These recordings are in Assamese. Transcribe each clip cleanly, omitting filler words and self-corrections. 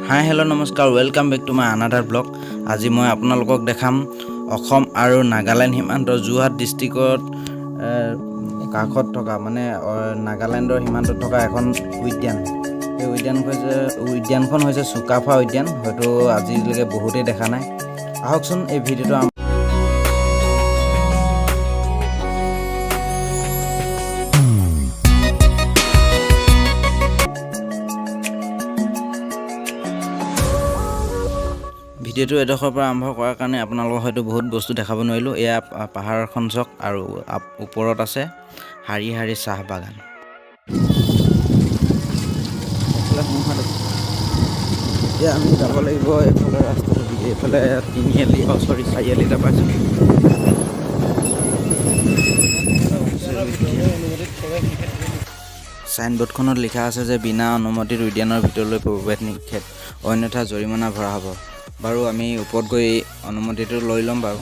হাই, হেল্ল', নমস্কাৰ, welcome back to my another vlog. আজি মই আপোনালোকক দেখাম অসম আৰু নাগালেণ্ড সীমান্তৰ যোৰহাট ডিষ্ট্ৰিক্টত কাষত থকা, মানে নাগালেণ্ডৰ সীমান্তত থকা এখন উদ্যান। সেই উদ্যানখন হৈছে চুকাফা উদ্যান। হয়তো আজিলৈকে বহুতেই দেখা নাই। আহকচোন, এই ভিডিঅ'টো ভিডিঅ'টো এডোখৰৰ পৰা আৰম্ভ কৰাৰ কাৰণে আপোনালোকক হয়তো বহুত বস্তু দেখাব নোৱাৰিলোঁ। এয়া পাহাৰখন চাওক আৰু ওপৰত আছে শাৰী শাৰী চাহ বাগান। এইফালে সোঁহাত আছে। এতিয়া আমি যাব লাগিব এইফালে ৰাস্তাটো দি। এইফালে তিনিআলি, অ' চৰি, চাৰিআলি এটা পাইছোঁ। চাইনবোৰ্ডখনত লিখা আছে যে বিনা অনুমতিত উদ্যানৰ ভিতৰলৈ প্ৰৱেশ নিষেধ, অন্যথা জৰিমনা ভৰা হ'ব। বাৰু, আমি ওপৰত গৈ অনুমতিটো লৈ ল'ম বাৰু।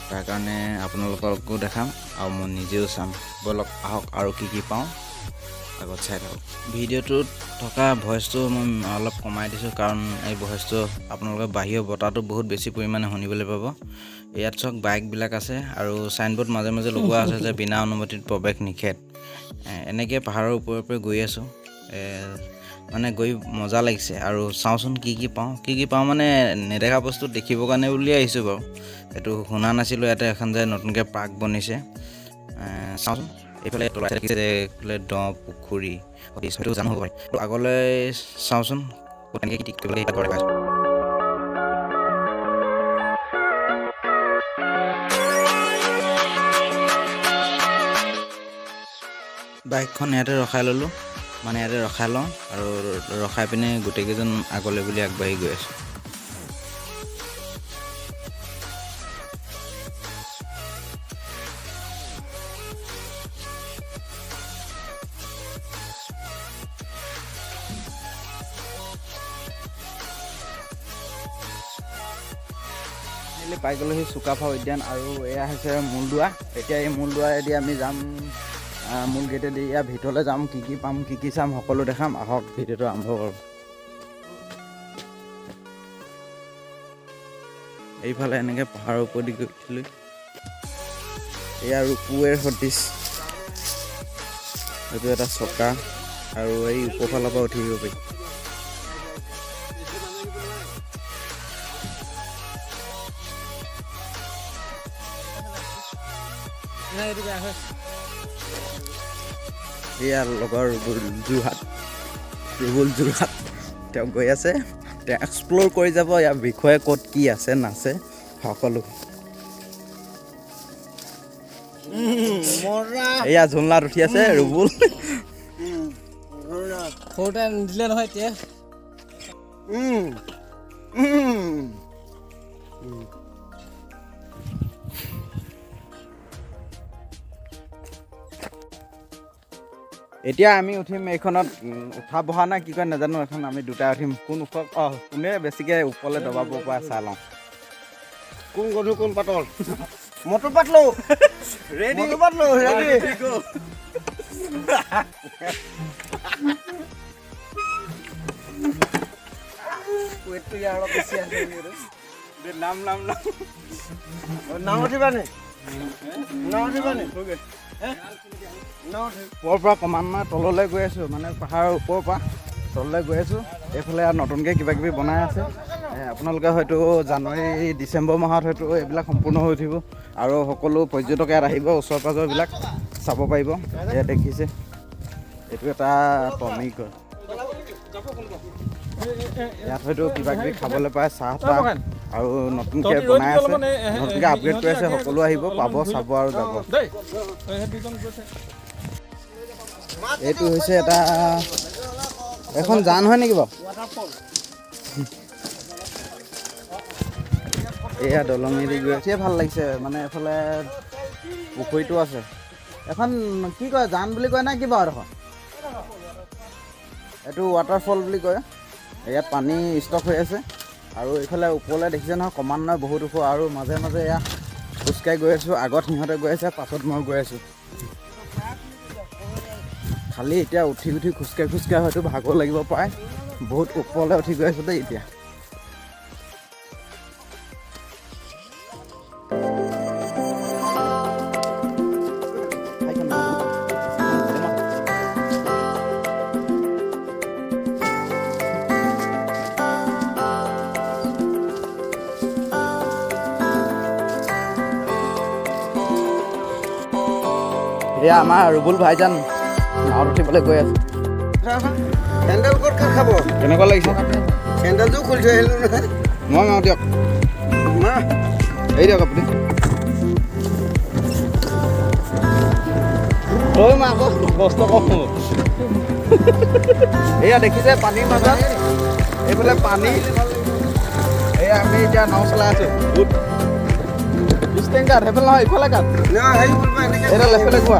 তাৰ কাৰণে আপোনালোককো দেখাম আৰু মই নিজেও চাম। ব'লক, আহক, আৰু কি কি পাওঁ আগত চাই থাকক। ভিডিঅ'টোত থকা ভইচটো মই অলপ কমাই দিছোঁ, কাৰণ এই ভইচটো আপোনালোকে বাহিৰৰ বতাহটো বহুত বেছি পৰিমাণে শুনিবলৈ পাব। ইয়াত চাওক, বাইকবিলাক আছে আৰু চাইনবোৰ্ড মাজে মাজে লগোৱা আছে যে বিনা অনুমতিত প্ৰৱেশ নিষেধ। এনেকৈ পাহাৰৰ ওপৰে ওপৰে গৈ আছোঁ। মানে গৈ মজা লাগিছে আৰু চাওঁচোন কি কি পাওঁ। কি কি পাওঁ মানে নেদেখা বস্তু দেখিবৰ কাৰণে বুলিয়ে আহিছোঁ বাৰু। এইটো শুনা নাছিলোঁ ইয়াতে এখন যে নতুনকৈ পাৰ্ক বনিছে। চাওঁচোন, এইফালে তলাই দেখিছে যে এইফালে দ পুখুৰী, হয়তো জানো হ'ব পাৰে। আগলৈ চাওঁচোন কেনেকৈ কি কৰিব লাগে, তাত পাইছোঁ। বাইকখন ইয়াতে ৰখাই ল'লোঁ, মানে ইয়াতে ৰখাই লওঁ আৰু ৰখাই পিনে গোটেইকেইজন আগলৈ বুলি আগবাঢ়ি গৈ আছোঁ। ফাইনেলি পাই গ'লোহি চুকাফা উদ্যান আৰু এয়া হৈছে মূল দুৱাৰ। এতিয়া এই মূল দুৱাৰেদি আমি যাম, মূল গেটেদি ইয়াৰ ভিতৰলৈ যাম। কি কি পাম, কি কি চাম, সকলো দেখাম। আহক, ভিডিঅ'টো আৰম্ভ কৰোঁ। এইফালে এনেকৈ পাহাৰৰ ওপৰেদি গৈ উঠিলোঁ। এয়া ৰোপৱেৰ সদৃশ এইটো এটা চকা আৰু এই ওপৰফালৰ পৰা উঠি আহিব পাৰি। এয়া লগৰ ৰুবুল যোৰহাট, ৰুবুল যোৰহাট, তেওঁ গৈ আছে। তেওঁ এক্সপ্ল'ৰ কৰি যাব ইয়াৰ বিষয়ে, ক'ত কি আছে নাছে সকলো। এয়া ঝুলনাত উঠি আছে ৰুবুল। সৰুতে নিদিলে নহয় এতিয়া। এতিয়া আমি উঠিম এইখনত। উঠা বহা না কি কয় নাজানো। এখন আমি দুটাই উঠিম। কোন ওখ, অঁ, কোনে বেছিকৈ ওপৰলৈ দবাব পাৰে চাই লওঁ। কোন গধুৰ, কোন পাতল? মটৰ পাতলো। ৰেডি? মটৰ পাতলো, ৰেডি। ৱেটটো ইয়াৰ অলপ বেছি আছে। নাম নাম নাম। নাও উঠিবা নি? নাও উঠিবা নি? নাও উঠি। ওপৰৰ পৰা ক্ৰমান্বয়ে তললৈ গৈ আছোঁ, মানে পাহাৰৰ ওপৰৰ পৰা তললৈ গৈ আছোঁ। এইফালে আৰু নতুনকৈ কিবা কিবি বনাই আছে। আপোনালোকে হয়তো জানুৱাৰী ডিচেম্বৰ মাহত হয়তো এইবিলাক সম্পূৰ্ণ হৈ উঠিব আৰু সকলো পৰ্যটকে ইয়াত আহিব, ওচৰ পাঁজৰবিলাক চাব পাৰিব। ইয়াত দেখিছে, এইটো এটা টমিক। ইয়াত হয়তো কিবা কিবি খাবলৈ পায়, চাহ তাহ, আৰু নতুনকৈ বনাই আছে, নতুনকৈ আপগ্ৰেড কৰি আছে। সকলো আহিব, পাব, চাব আৰু যাব। দেই, সেই দুজন গৈছে। এইটো হৈছে এটা এখন জান হয় নেকি বাৰু? এয়া দলঙেদি গৈ উঠিয়ে ভাল লাগিছে। মানে এইফালে পুখুৰীটো আছে। এখন কি কয়, জান বুলি কয় না কি বাৰু এডোখৰ? এইটো ৱাটাৰফল বুলি কয়। ইয়াত পানী ষ্টক হৈ আছে আৰু এইফালে ওপৰলৈ দেখিছে নহয়, ক্ৰমান্বয়ে বহুত ওখ আৰু মাজে মাজে এয়া খোজকাঢ়ি গৈ আছোঁ। আগত সিহঁতে গৈ আছে, পাছত মই গৈ আছোঁ। খালি এতিয়া উঠি উঠি, খোজকাঢ়ি খোজকাঢ়ি হয়তো ভাগৰ লাগিব পাৰে। বহুত ওপৰলৈ উঠি গৈ আছোঁ দেই এতিয়া। এয়া আমাৰ ৰুবুল ভাইজান নাৱত উঠিবলৈ গৈ আছে। চেণ্ডেল ক'ত কাট খাব? কেনেকুৱা লাগিছে? চেণ্ডেলযোৰ খুলি থৈ আহিলোঁ নহয়। মই মাৰোঁ দিয়ক। এই দিয়ক আপুনি। তই মা আকৌ কষ্ট কম হ'ব। এয়া দেখিছে পানীৰ মাজত এইফালে পানী। এয়া আমি এতিয়া নাও চলাই আছোঁ। বহুত ষ্টেং কাট, সেইফালে নহয় ইফালে কাট। এইডাল এইফালে কোৱা।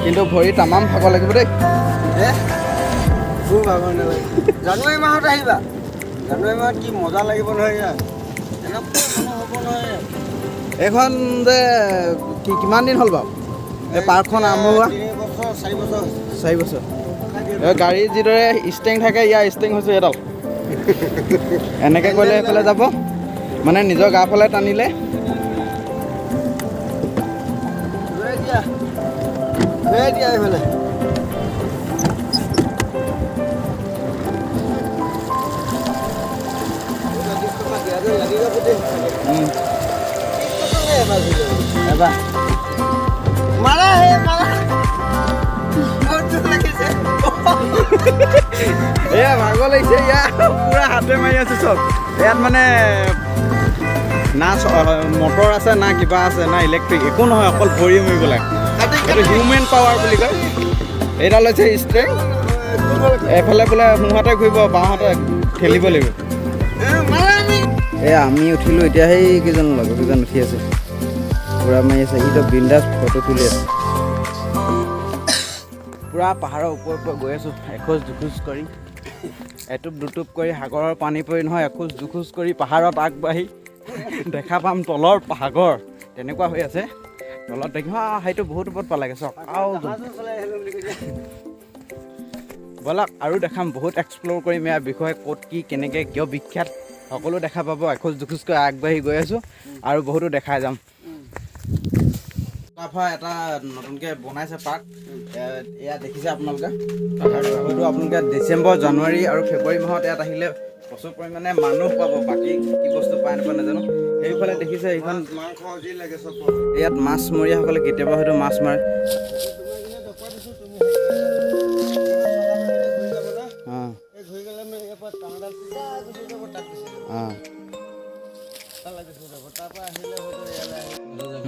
কিন্তু ভৰি তামাম ভাগৰ লাগিব দেই। খুব ভাগৰ নালাগে। জানুৱাৰী মাহত আহিবা, জানুৱাৰী মাহত কি মজা লাগিব নহয় ইয়াত। এনেকুৱা মানুহ হ'ব নহয়। এইখন যে কিমান দিন হ'ল বাৰু এই পাৰ্কখন আৰম্ভ হোৱা? 3 বছৰ 4 বছৰ। 4 বছৰ। গাড়ীৰ যিদৰে ষ্টেং থাকে, ইয়াৰ ষ্টেং হৈছে এডাল। এনেকৈ কৰিলে সেইফালে যাব, মানে নিজৰ গা ফালে টানিলে। এয়া ভাগৰ লাগিছে, ইয়াত পুৰা হাতে মাৰি আছো চব। ইয়াত মানে না মটৰ আছে, না কিবা আছে, না ইলেক্ট্ৰিক, একো নহয়, অকল ভৰি মাৰিব লাগে। এইটো হিউমেন পাৱাৰ বুলি কয়। এইডাল হৈছে ষ্ট্ৰেং, এইফালে বোলে সোঁহাতে ঘূৰিব, বাওঁহাতে ঠেলিব লাগিব। এয়া আমি উঠিলোঁ এতিয়া, সেইকেইজন লগৰকেইজন উঠি আছে, পুৰা মাৰি আছে। ইটো বিন্দাছ ফটো তুলি আছে। পুৰা পাহাৰৰ ওপৰৰ পৰা গৈ আছোঁ, এখোজ দুখোজ কৰি, এটোপ দুটোপ কৰি, সাগৰৰ পানী পৰি নহয়, এখোজ দুখোজ কৰি পাহাৰত আগবাঢ়ি দেখা পাম তলৰ সাগৰ। তেনেকুৱা হৈ আছে তলত দেখিম। সেইটো বহুত ওপৰত পালেগৈ চাওক। আৰু ব'লক আৰু দেখাম, বহুত এক্সপ্ল'ৰ কৰিম ইয়াৰ বিষয়ে, ক'ত কি কেনেকৈ কিয় বিখ্যাত সকলো দেখা পাব। এখোজ দুখোজকৈ আগবাঢ়ি গৈ আছোঁ আৰু বহুতো দেখাই যাম। চুকাফা এটা নতুনকৈ বনাইছে পাৰ্ক, এয়া দেখিছে আপোনালোকে। হয়তো আপোনালোকে ডিচেম্বৰ, জানুৱাৰী আৰু ফেব্ৰুৱাৰী মাহত ইয়াত আহিলে প্ৰচুৰ পৰিমাণে মানুহ পাব। বাকী কি বস্তু পায় নাপায় নাজানো। সেইফালে দেখিছে এইখন ইয়াত মাছমৰীয়াসকলে কেতিয়াবা হয়তো মাছ মাৰে।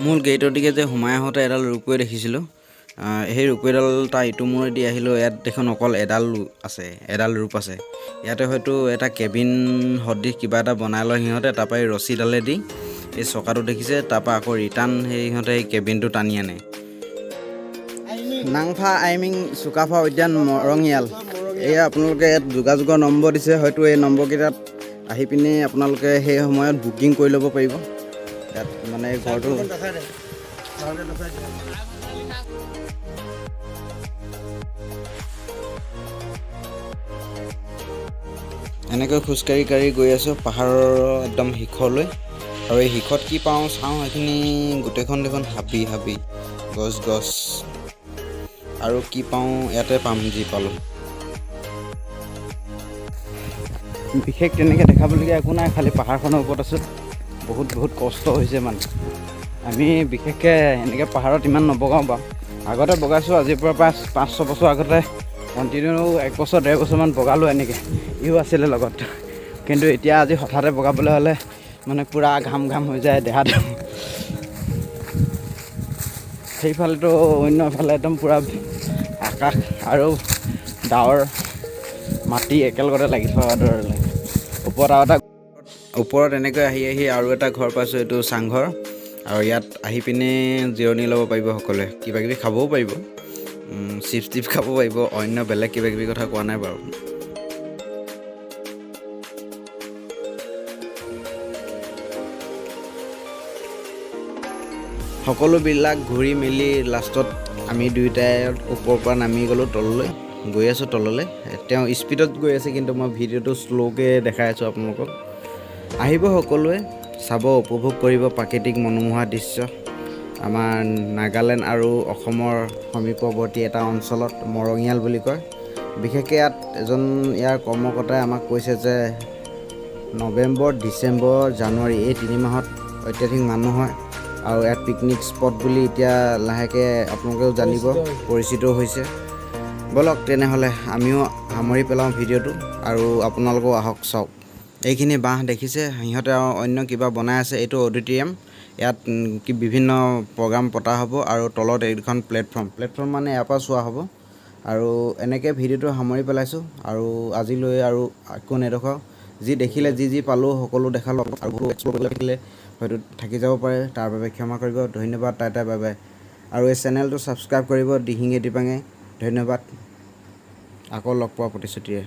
মূল গেইটৰ দিশে যে সোমাই আহোঁতে এডাল ৰোপৱে দেখিছিলোঁ। সেই ৰোপৱেডাল তাৰ ইটো মূৰেদি আহিলোঁ, ইয়াত দেখোন অকল এডাল আছে, এডাল ৰূপ আছে। ইয়াতে হয়তো এটা কেবিন সদৃশ কিবা এটা বনাই লয় সিহঁতে, তাৰপৰা এই ৰছীডালে দি এই চকাটো দেখিছে, তাৰপৰা আকৌ ৰিটাৰ্ণ সেই সিহঁতে এই কেবিনটো টানি আনে। নাংফা আইমিং চুকাফা উদ্যান মৰঙিয়াল। এয়া আপোনালোকে ইয়াত যোগাযোগৰ নম্বৰ দিছে, হয়তো এই নম্বৰকেইটাত আহি পিনে আপোনালোকে সেই সময়ত বুকিং কৰি ল'ব পাৰিব। ইয়াত মানে ঘৰটো এনেকৈ খোজকাঢ়ি কাঢ়ি গৈ আছোঁ পাহাৰৰ একদম শিখৰলৈ। আৰু এই শিখৰত কি পাওঁ চাওঁ, সেইখিনি গোটেইখন দেখোন হাবি হাবি গছ গছ, আৰু কি পাওঁ ইয়াতে পাম যি পালোঁ। বিশেষ তেনেকৈ দেখাবলগীয়া একো নাই, খালি পাহাৰখনৰ ওপৰত আছোঁ। বহুত বহুত কষ্ট হৈছে মানে। আমি বিশেষকৈ এনেকৈ পাহাৰত ইমান নবগাওঁ বাৰু, আগতে বগাইছোঁ। আজিৰ পৰা প্ৰায় 5-6 বছৰ আগতে কণ্টিনিউ 1 বছৰ 1.5 বছৰমান বগালোঁ এনেকৈ, ইও আছিলে লগত। কিন্তু এতিয়া আজি হঠাতে বগাবলৈ হ'লে মানে পূৰা ঘাম ঘাম হৈ যায় দেহাটো। সেইফালেতো অন্যফালে একদম পূৰা আকাশ আৰু ডাৱৰ মাটি একেলগতে লাগি থকাৰ দৰে লাগে। ওপৰত আৰু এটা ওপৰত এনেকৈ আহি আহি আৰু এটা ঘৰ পাইছোঁ, এইটো চাংঘৰ। আৰু ইয়াত আহি পিনে জিৰণি ল'ব পাৰিব সকলোৱে, কিবা কিবি খাবও পাৰিব, চিপছ টিপছ খাব পাৰিব, অন্য বেলেগ কিবা কিবি কথা কোৱা নাই বাৰু। সকলোবিলাক ঘূৰি মেলি লাষ্টত আমি দুয়োটাই ওপৰৰ পৰা নামি গ'লোঁ তললৈ। গৈ আছোঁ তললৈ। তেওঁ স্পীডত গৈ আছে, কিন্তু মই ভিডিঅ'টো শ্ল'কৈ দেখাই আছোঁ আপোনালোকক। আহিব সকলোৱে, চাব, উপভোগ কৰিব প্ৰাকৃতিক মনোমোহা দৃশ্য। আমাৰ নাগালেণ্ড আৰু অসমৰ সমীপৱৰ্তী এটা অঞ্চলত মৰঙিয়াল বুলি কয়। বিশেষকৈ ইয়াত এজন ইয়াৰ কৰ্মকৰ্তাই আমাক কৈছে যে নৱেম্বৰ, ডিচেম্বৰ, জানুৱাৰী এই 3 মাহত অত্যাধিক মানুহ হয় আৰু ইয়াত পিকনিক স্পট বুলি এতিয়া লাহেকৈ আপোনালোকেও জানিব, পৰিচিত হৈছে। ব'লক তেনেহ'লে, আমিও সামৰি পেলাওঁ ভিডিঅ'টো আৰু আপোনালোকেও আহক, চাওক। এইখিনি বাঁহ দেখিছে, সিহঁতে আৰু অন্য কিবা বনাই আছে। এইটো অডিটৰিয়াম। ইয়াত কি বিভিন্ন প্ৰগ্ৰাম পতা হ'ব আৰু তলত এইখন প্লেটফৰ্ম। প্লেটফৰ্ম মানে ইয়াৰ পৰা চোৱা হ'ব। আৰু এনেকৈ ভিডিঅ'টো সামৰি পেলাইছোঁ আৰু আজিলৈ আৰু একো নেদেখুৱাওঁ। যি দেখিলে, যি যি পালোঁ সকলো দেখালোঁ আৰু বহুত এক্সপ্ল'ৰ কৰিবলৈ থাকিলে হয়তো থাকি যাব পাৰে, তাৰ বাবে ক্ষমা কৰিব। ধন্যবাদ, টাটা, বাই বাই। আৰু এই চেনেলটো ছাবস্ক্ৰাইব কৰিব, দিহিঙে দিপাঙে। ধন্যবাদ, আকৌ লগ পোৱাৰ প্ৰতিশ্ৰুতিৰে।